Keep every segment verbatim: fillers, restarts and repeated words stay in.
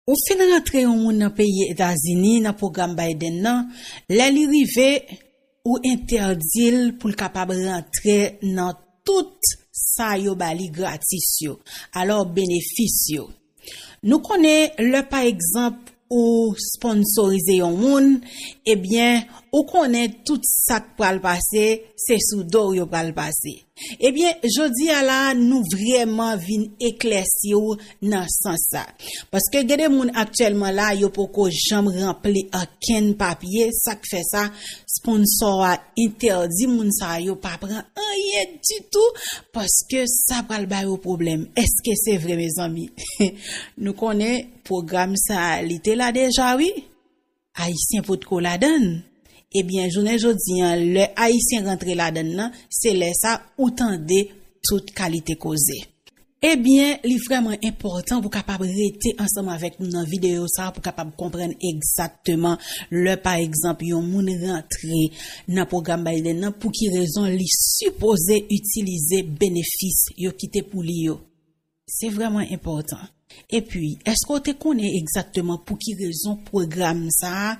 Ou fin rantre yon moun nan peyi Etazini nan pwogram Biden nan, lè li rive, ou entèdi l pou l kapab rantre nan tout sa yo ba li gratis yo, alò benefis yo. Nou konnen lè pa egzanp ou sponsorize yon moun, ebyen, ou konnen tout sa k pral pase, se sou do w yo pral pase. Ebyen, jodi a la, nou vrèman vin eklèsi w nan sans sa. Paske gen de moun aktyèlman la, yo poko janm ranpli ankenn papye, sa k fè sa, sponsò a entèdi moun sa yo pa pran anyen ditou, paske sa pral ba yo pwoblèm. Èske se vre, mezanmi? Nou konnen pwogram sa, li te la deja, wi. Ayisyen potko ladan l. Ebyen, jounen jodi an, lè Ayisyen rantre ladan l nan, se lè sa ou tande tout kalite koze. Ebyen, li vrèman enpòtan pou kapab rete ansanm avèk nou nan videyo sa a, pou kapab konprann egzakteman lè, pa egzanp, yon moun rantre nan pwogram Biden nan, pou ki rezon li sipoze itilize benefis yo kite pou li yo. Se vrèman enpòtan. Epi, èske w te konnen egzakteman pou ki rezon pwogram sa a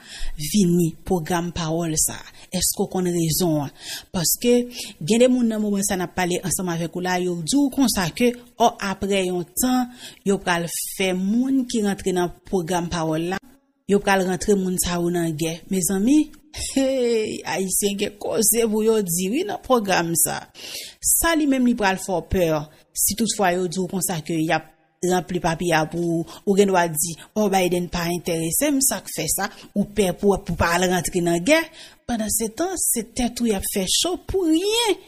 vini, pwogram pawòl sa a? Èske w konn rezon an? Paske gen de moun nan moman sa n ap pale ansanm avèk ou la, yo di w konsa ke, ò, apre yon tan, yo pral fè moun ki rantre nan pwogram pawòl la, yo pral rantre moun sa yo nan gè. Mezanmi, hey, Ayisyen gen koze pou yo di, wi, nan pwogram sa. Sa li menm li pral fè w pè. Si toutfwa yo di w konsa ke y ap ranpli papye a pou ou, ou gen dwa di, ò, Biden pa enterese m, sa k fè sa, ou pè pou, pou pa al rantre nan gè. Pandansetan, se tèt ou y ap fè cho pou ryen.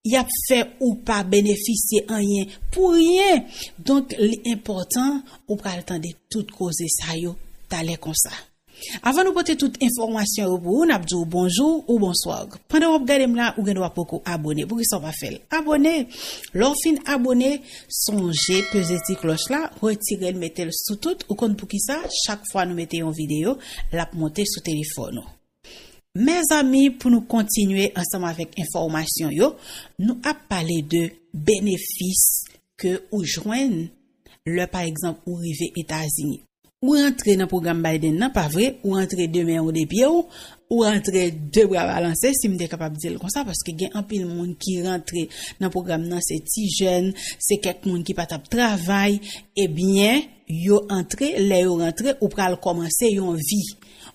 Y ap fè ou pa benefisye anyen pou ryen. Donk, li enpòtan ou pral tande tout koze sa yo talè konsa. Avan nou pote tout enfòmasyon yo pou ou, n ap di w bonjou ou bonswa. Pandan w ap gade m la, ou gen dwa poko abone. Poukisa w pa fè l? Abone! Lè w fin abone, sonje peze ti klòch la, retire l, mete l sou tout. Ou konn poukisa? Chak fwa nou mete yon videyo, l ap monte sou telefòn ou. Mezanmi, pou nou kontinye ansanm avèk enfòmasyon yo, nou ap pale de benefis ke ou jwenn lè, pa egzanp, ou rive Etazini. Ou rantre nan pwogram Biden nan, pa vre? Ou rantre de men ou de pye w, ou rantre de bra balanse, si m te kapab di l konsa, paske gen anpil moun ki rantre nan pwogram nan, se ti jèn, se kèk moun ki pa t ap travay, ebyen, yo antre, lè yo rantre, ou pral kòmanse yon vi.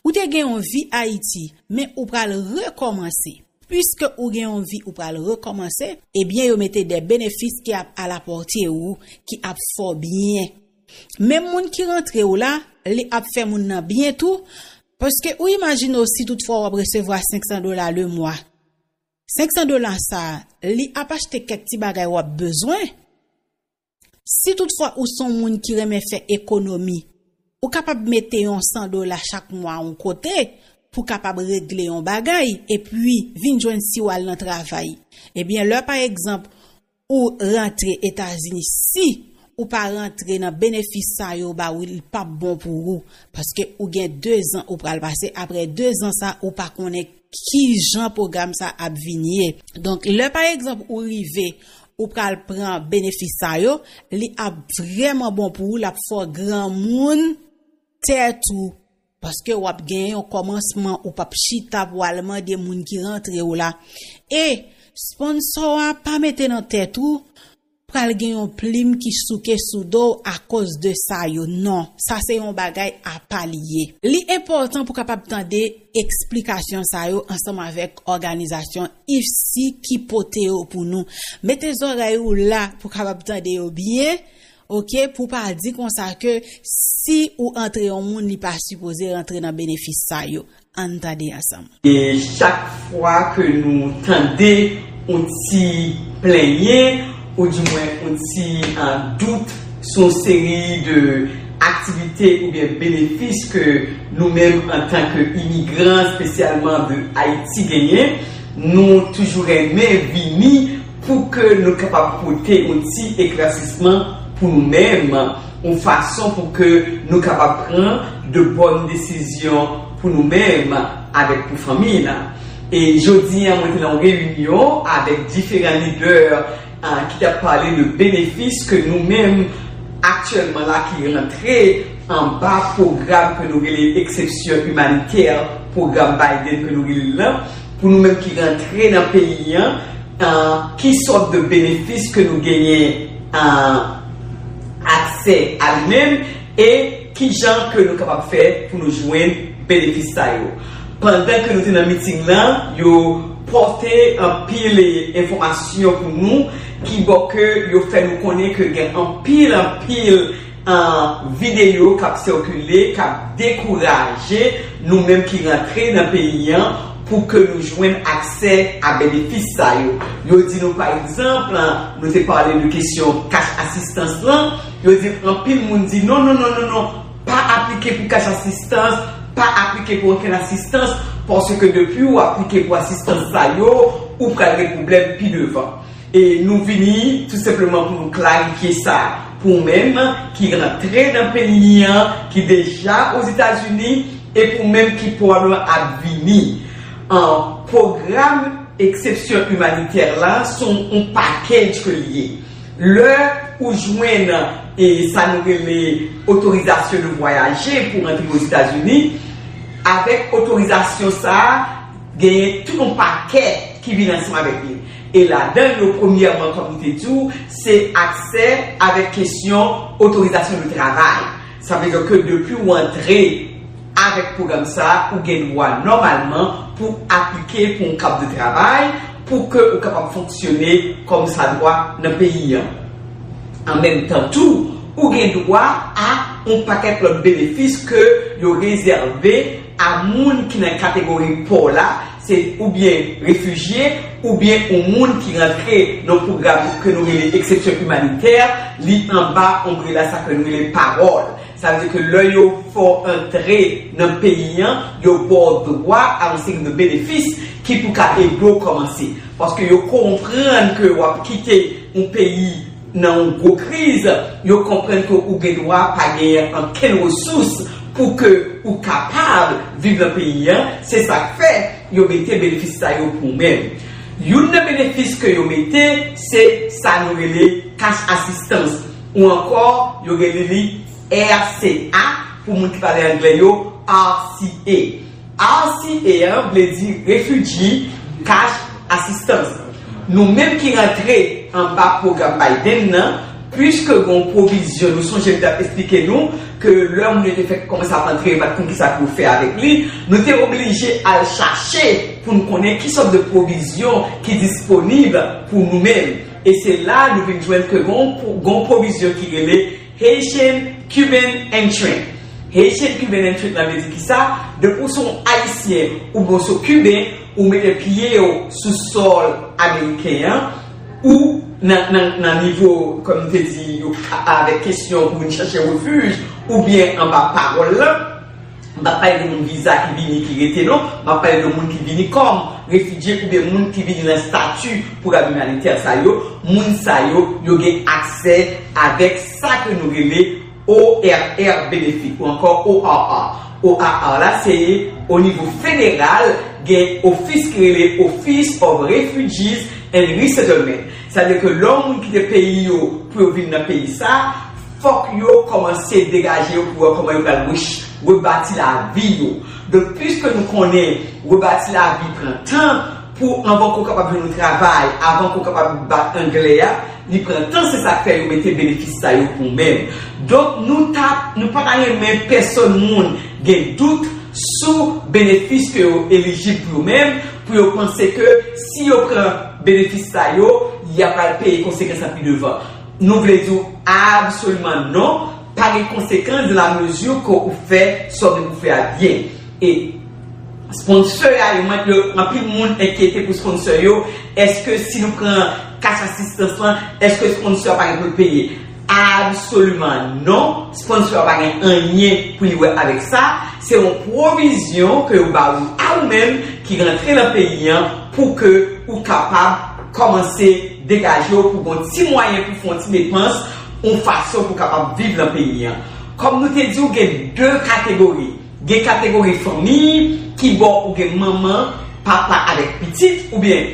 Ou te gen yon vi Ayiti, men ou pral rekòmanse. Piske ou gen yon vi ou pral rekòmanse, ebyen, yo mete de benefis ki ap alapòte ou, ki ap fè w byen. Menm moun ki rantre w la, li ap fè moun nan byen tou, paske ou imajine w si toutfwa w ap resevwa senk san dola lemwa. Senk san dola sa, li ap achte kèk ti bagay w ap bezwen. Si toutfwa ou se yon moun ki renmen fè ekonomi, ou kapab mete yon san dola chak mwa yon kote pou kapab regle yon bagay, epi vin jwenn si w al nan travay. Ebyen, lè pa egzanp, ou rantre Etazini, si ou pa rantre nan benefis sa yo ba ou, li p ap bon pou ou. Paske ou gen de zan ou pral pase, apre de zan sa, ou pa konnen ki jan pwogram sa ap vin ye. Donk, lè pa egzanp ou rive, ou pral pran benefis sa yo, li ap vrèman bon pou ou, l ap fè w granmoun tèt ou. Paske w ap gen yon kòmansman, ou p ap chita pou al mande moun ki rantre w la. E sponsò a pa mete nan tèt ou, pral gen yon plim ki souke sou do w akoz de sa yo. Non, sa se yon bagay apa li ye. Li enpòtan pou kapab tande eksplikasyon sa yo ansanm avèk òganizasyon ifsi ki pote yo pou nou. Mete zòrèy ou la pou kapab tande yo byen, oke, pou pa di konsa ke si ou antre yon moun, li pa sipoze rantre nan benefis sa yo. Ann tande ansanm. E chak fwa ke nou tande yon ti plenyen, oudimwen yon ti, ah, dout sou yon seri de aktivite oubyen benefis ke nou menm antanke imigran, espesyalman de Ayiti, genyen, nou toujou renmen vini pou ke nou kapab pote yon ti eklèsisman pou nou menm, yon fason pou ke nou kapab pran de bòn desizyon pou nou menm avèk pou fanmi la. E jodi a, mwen te nan yon reyinyon avèk diferan lidè, ah, ki t ap pale de benefis ke nou menm aktyèlman la ki rantre anba pwogram ke nou rele eksepsyon imanitè, pwogram Biden ke nou rele l lan, pou nou menm ki rantre nan peyi an, ki sòt de benefis ke nou genyen aksè a li menm, e kijan ke nou kapab fè pou nou jwenn benefis sa yo. Pandan ke nou te nan miting lan, yo pòte anpil enfòmasyon pou nou ki bò ke yo fè nou konnen ke gen anpil anpil videyo k ap sikile, k ap dekouraje nou menm ki rantre nan peyi an pou ke nou jwenn aksè a benefis sa yo. Yo di nou pa egzanp, nou te pale de kesyon cash assistance lan, yo di anpil moun di non non non non non, pa aplike pou cash assistance, pa aplike pou okenn asistans, paske depi ou aplike pou asistans sa yo, ou pral gen pwoblèm pi devan. E nou vini tou senpleman pou nou klarifye sa pou ou menm ki rantre nan peyi an, ki deja Ozetazini, e pou ou menm ki pwobableman ap vini. An pwogram eksepsyon imanitè la se yon package ke li ye. Lè ou jwenn e sa nou rele otorizasyon de vwayaje pou rantre Ozetazini, avèk otorizasyon sa a, genyen tout yon pakèt ki vin ansanm avèk li. E ladan yo, premyèman, kòm m te di w, se aksè avèk kesyon otorizasyon de travay. Sa vle di ke depi w antre avèk pwogram sa a, ou gen dwa nòmalman pou aplike pou yon kat de travay, pou ke ou kapab fonksyone kòm sa dwa nan peyi an. An menm tan tou, ou gen dwa a yon pakèt lòt benefis ke yo rezève a moun ki nan kategori pa w la, se oubyen refijye, oubyen yon moun ki rantre nan pwogram ke nou rele eksepsyon imanitè, li anba onbrela sa ke nou rele pawòl. Sa vle di ke lè yo fè w antre nan peyi an, yo ba w dwa a yon seri de benefis ki pou ka ede w kòmanse. Paske yo konprann ke w ap kite yon peyi nan yon gwo kriz, yo konprann ke ou gen dwa pa genyen ankenn resous pou ke ou kapab viv nan peyi an. Se sa k fè yo mete benefis sa yo pou ou menm. Youn nan benefis ke yo mete, se sa nou rele cash assistance, ou ankò yo rele li R C A pou moun ki pale anglè yo, R C A. R C A an vle di Refugee Cash Assistance. Nou menm ki rantre anba pwogram Biden nan, piske gen yon pwovizyon, nou sonje m t ap eksplike nou ke lè moun yo te fèk kòmanse ap antre, yo pa t konn kisa pou yo fè avèk li, nou te oblije al chache pou n konnen ki sòt de pwovizyon ki disponib pou nou menm. E se la nou vin jwenn ke gen yon pwo-, gen yon pwovizyon ki rele Haitian Cuban Entry. Haitian Cuban Entry la vle di kisa? Depi w se yon Ayisyen oubyen w se yon Kiben, ou mete pye w sou sòl ameriken an, ou nan, nan, nan nivo, kòm m te di, yo, a-, avèk kesyon pou vin chache refij, oubyen anba pawòl la, m pa pale de moun viza ki vini, ki rete, non. M ap pale de moun ki vini kòm refijye oubyen moun ki vini nan estati pwogram imanitè sa yo. Moun sa yo, yo gen aksè avèk sa ke nou rele O R R benefit ou ankò O R R. O R R la, se o nivo federal, gen ofis ki rele Office of Refugees and Resettlement. Sa vle di ke lè yon moun kite peyi yo pou yo vin nan peyi sa, fòk yo kòmanse degaje yo pou wè kòman yo pral rech-, rebati lavi yo. Donk, piske nou konnen rebati lavi pran tan, pou anvan ke w kapab jwenn yon travay, anvan ke w kapab bat anglè a, li pran tan, se sa k fè yo mete benefis sa yo pou w menm. Donk, nou ta, nou pa ta renmen pèsonn moun gen dout sou benefis ke yo elijib pou yo menm, pou yo panse ke si yo pran benefis sa yo, y a pral peye konsekans lan pi devan. Nou vle di w absoliman non, pa gen konsekans dans la mesure ke ou fè sa w gen pou fè a byen. E sponsor a, yo mande, yo, anpil moun enkyete pou sponsor yo. Èske si nou pran cash assistance lan, èske sponsor a pa gen pou l peye? Absoliman non, sponsor a pa gen anyen pou li wè avèk sa. Se yon pwovizyon ke yo ba ou a ou menm ki rantre nan peyi an pou ke ou kapab kòmanse degaje w pou gon ti mwayen pou fè yon ti depans, yon fason pou kapab viv nan peyi an. Kòm nou te di w, gen de kategori. Gen kategori fanmi ki bò ou gen manman, papa avèk pitit, oubyen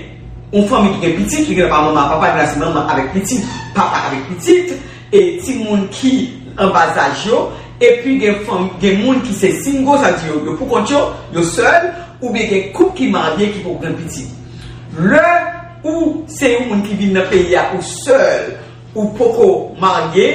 yon fanmi ki gen pitit, li gen pa manman, papa, li la se manman avèk pitit, papa avèk pitit, e timoun ki an ba zaj yo, Epi gen fanm, gen moun ki se single, sa di yo, yo pou kont yo, yo sèl, oubyen gen koup ki marye ki poko gen pitit. Lè ou se yon moun ki vin nan peyi a, ou sèl, ou poko marye,